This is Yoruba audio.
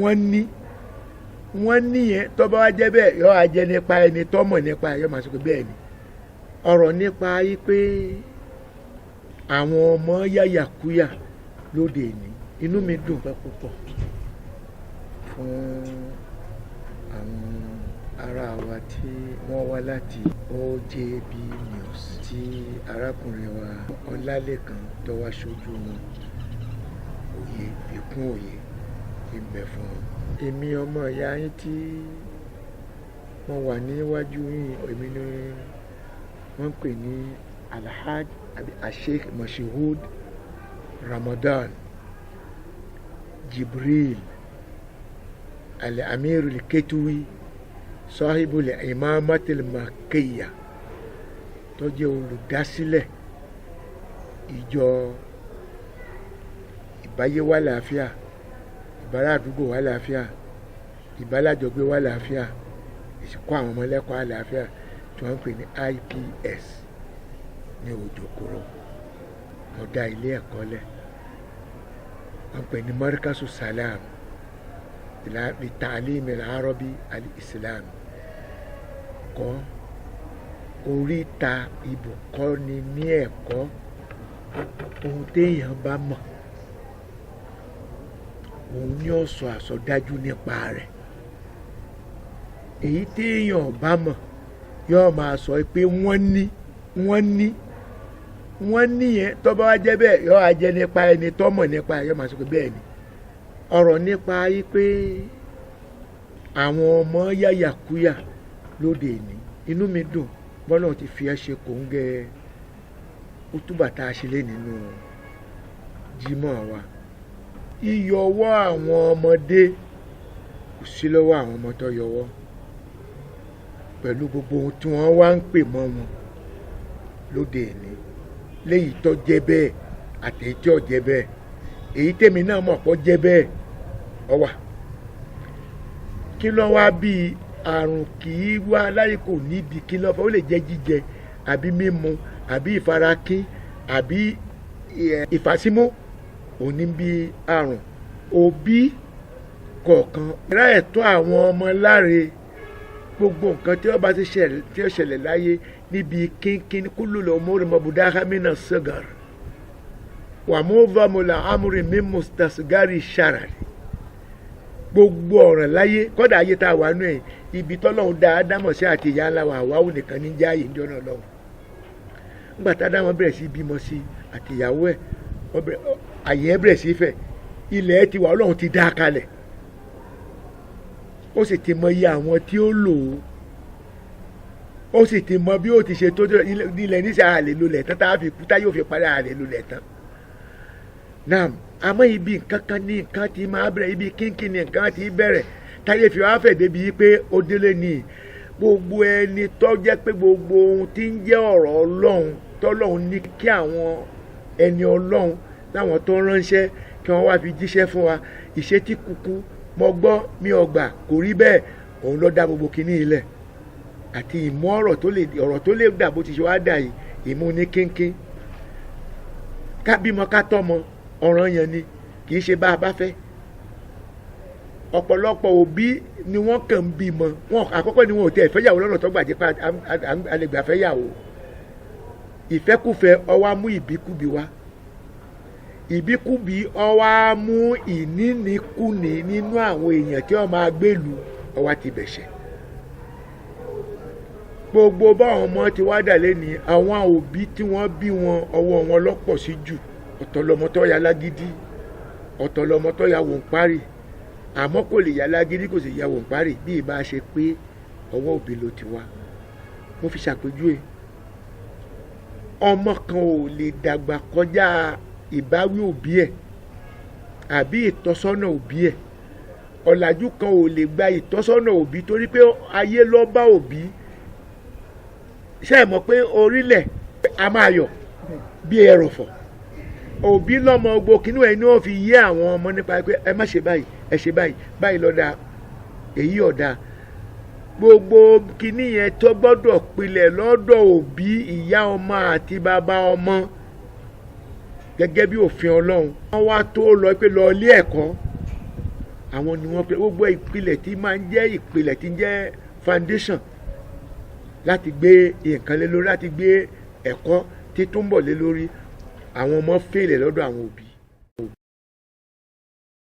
Wọ́n ní wọ́n ní yẹn, tó bá wá jẹ́ bẹ́ẹ̀, yọ á jẹ́ nípa ẹni tó mọ̀ nípa ẹ̀, yọ máa sọ pé bẹ́ẹ̀ ni. Ọ̀rọ̀ nípa yí pé àwọn ọmọ yàyàkúyà lóde ìní, inú mi dùn pẹ́ púpọ̀ fún àwọn ará wa tí wọ́n wá láti OJB News, tí arákùnrin wa Ọlálékan tó wá ṣojú wọn, òye ìkún òye tí ń bẹ fún wọn. Èmi ọmọ ìyá yín tí mo wà níwájú yín, èmi ni wọ́n ń pè ní Alhaj àbí Asheikh Moshood Ramadan Jibril Al-Amir Al-Ketuwi, Sahibul Imamatil Makkiya, tó jẹ́ olùdásílẹ̀ ìjọ ìbáyé wà láàfíà, ìbára àdúgbò wà láàfíà, ìbálàjọgbé wà láàfíà, ìsìnkú àwọn ọmọlẹ́kọ̀ọ́ àlàáfíà, tí wọ́n ń pè ní IPS ní Òjòkòrò. Mo dá ilé ẹ̀kọ́ lẹ̀, wọ́n ń pè ní Markazu Salam li Ta'lim al-Arabi al-Islam, kọ́ oríta ibùkọ́ni ní ẹ̀kọ́. Ohun téèyàn bá mọ̀, òun ni ó sọ àsọdájú nípa rẹ̀. Èyí téèyàn bá mọ̀, yóò máa sọ pé wọ́n ní wọ́n ní wọ́n ní yẹn, tó bá wá jẹ́ bẹ́ẹ̀, yóò á jẹ́ nípa ẹni tó mọ̀ nípa ẹ̀, yóò máa sọ pé bẹ́ẹ̀ ni. Ọ̀rọ̀ nípa yí pé àwọn ọmọ yàyàkúyà lóde ìní, inú mi dùn bọ́lá ti fi ẹ́ ṣe kòńgẹ́ kútúbà tá a ṣe lé nínú jímọ̀ wa. Yíyọwọ́ àwọn ọmọdé kò sí lọ́wọ́ àwọn ọmọ tó yọwọ́ pẹ̀lú gbogbo ohun tí wọ́n wá ń pè mọ́ wọn lóde ìní, léyìí tó jẹ́ bẹ́ẹ̀ àti èyí tí ò jẹ́ bẹ́ẹ̀. Èyí tèmi náà mọ̀ pọ̀ jẹ́ bẹ́ẹ̀ ọ wà. Kí ló wá bí àrùn kì í wá láyé kò nídìí? Kí ló fà? Ó lè jẹ́ jíjẹ àbí mímu àbí ìfarakín àbí ìfàsímú òní bí àrùn. Òbí kọ̀ọ̀kan rá ẹ̀tọ́ àwọn ọmọ láre. Gbogbo nǹkan tí ó bá ti ṣẹlẹ̀, tí ó ṣẹlẹ̀ láyé níbi kínkín, kúlù lọ mórí mọ̀bùdáhà mínà sọ́gàr wà mú vàmùlà amúrin mímú tàṣígárì ṣàràrì. Gbogbo ọ̀ràn láyé, kọ́dà ayé tá a wà nù ẹ̀, ibi tọ́lọ́hún dá Ádámọ̀ sí àti ìyá ńlá wa Àwáwù nìkan ní jáàyè ń jọ́nà lọ́hùn. Nígbà tá Ádámọ̀ bẹ̀rẹ̀ sí bímọ sí àti ìyàwó ẹ̀, àyè ẹ̀ bẹ̀rẹ̀ sí fẹ̀, ilẹ̀ ẹ̀ ti wà, Ọlọ́run ti dá a kalẹ̀, ó sì ti mọ iye àwọn tí ó lò ó, ó sì ti mọ bí ó ti ṣe tó ilẹ̀ níṣẹ́. Àlè lulẹ̀ tán tá a fi kú, tá yóò fi parí, àlè lulẹ̀ tán. Naam, àmọ́ ibi nǹkan kan ní nǹkan ti máa bẹ̀rẹ̀, ibi kínkín ní nǹkan ti bẹ̀rẹ̀, táyé fi wá fẹ̀ débi pé ó délé ní gbogbo ẹni tó jẹ́ pé gbogbo ohun tí ń jẹ́ ọ̀rọ̀ Ọlọ́run tọ́lọ́run ní kí àwọn ẹni Ọlọ́run láwọn tó ránṣẹ́ kí wọ́n wá fi jíṣẹ́ fún wa. Ìṣetí kúkú, mo gbọ́, mi ò gbà, kò rí bẹ́ẹ̀, òun ló dá gbogbo kinní ilẹ̀ àti ìmú ọ̀rọ̀ tó lè ọ̀rọ̀ tó lè dà bó ti ṣe wá dà yìí. Ìmú ní kínkín, ká bímọ ká tọ́mọ, ọ̀ràn yẹn ni, kì í ṣe bá a bá fẹ́. Ọ̀pọ̀lọpọ̀ òbí ni wọ́n kàn ń bímọ wọn. Àkọ́kọ́ ni wọn ò tẹ ìfẹ́yàwó lọ́nà tó gbàjẹ́ pé àlegbà fẹ́yàwó. Ìfẹ́kùfẹ́ ó wá mú ìbíkúbi wá, ìbíkúbi ó wá mú ìníníkúni nínú àwọn èèyàn tí wọ́n máa gbèlú, ó wá ti bẹ̀ṣẹ̀. Gbogbo báwọn ọmọ ti wá dà lẹ́ni, àwọn òbí tí wọ́n bí wọn, ọwọ́ wọn lọ́pọ̀ sí jù. Ọ̀tọ̀ lọmọ tó ya lágídí, ọ̀tọ̀ lọmọ tó ya wòǹparì. Àmọ́ kò lè ya lágídí, kò sì ya wòǹparì bí ìbá ṣe pé ọwọ́ òbí ló ti wá. Mo fi ṣàpèjúwe, ọmọ kan ò lè dàgbà kọjá ìbáwí òbí ẹ̀ àbí ìtọ́sọ́nà òbí ẹ̀. Ọ̀làjú kan ò lè gba ìtọ́sọ́nà òbí torí pé ayé ló bá òbí. Ṣé ẹ mọ̀ pé orílẹ̀ a máa yọ̀ bí ẹrọ̀fọ̀? Òbí lọ́mọ gbogbo kínú ẹ̀ ní wọ́n fi yé àwọn ọmọ nípa pé ẹ má ṣe báyìí, ẹ ṣe báyìí, báyìí lọ́dà, èyí ọ̀dà. Gbogbo kínní yẹn tó gbọ́dọ̀ pilẹ̀ lọ́dọ̀ òbí, ìyá ọmọ àti bàbá ọmọ, gẹ́gẹ́ bí òfin Ọlọ́run. Wọ́n wá tó lọ pé lọ ilé ẹ̀kọ́. Àwọn ni wọ́n pé gbogbo ìpìlẹ̀ tí máa ń jẹ́ ìpìlẹ̀ tí ń jẹ́ foundation láti gbé nǹkan lé lórí, láti gbé ẹ̀kọ́ tí tó ń bọ̀ lé lórí. Àwọn ọmọ fail lọ́dọ̀ àwọn òbí.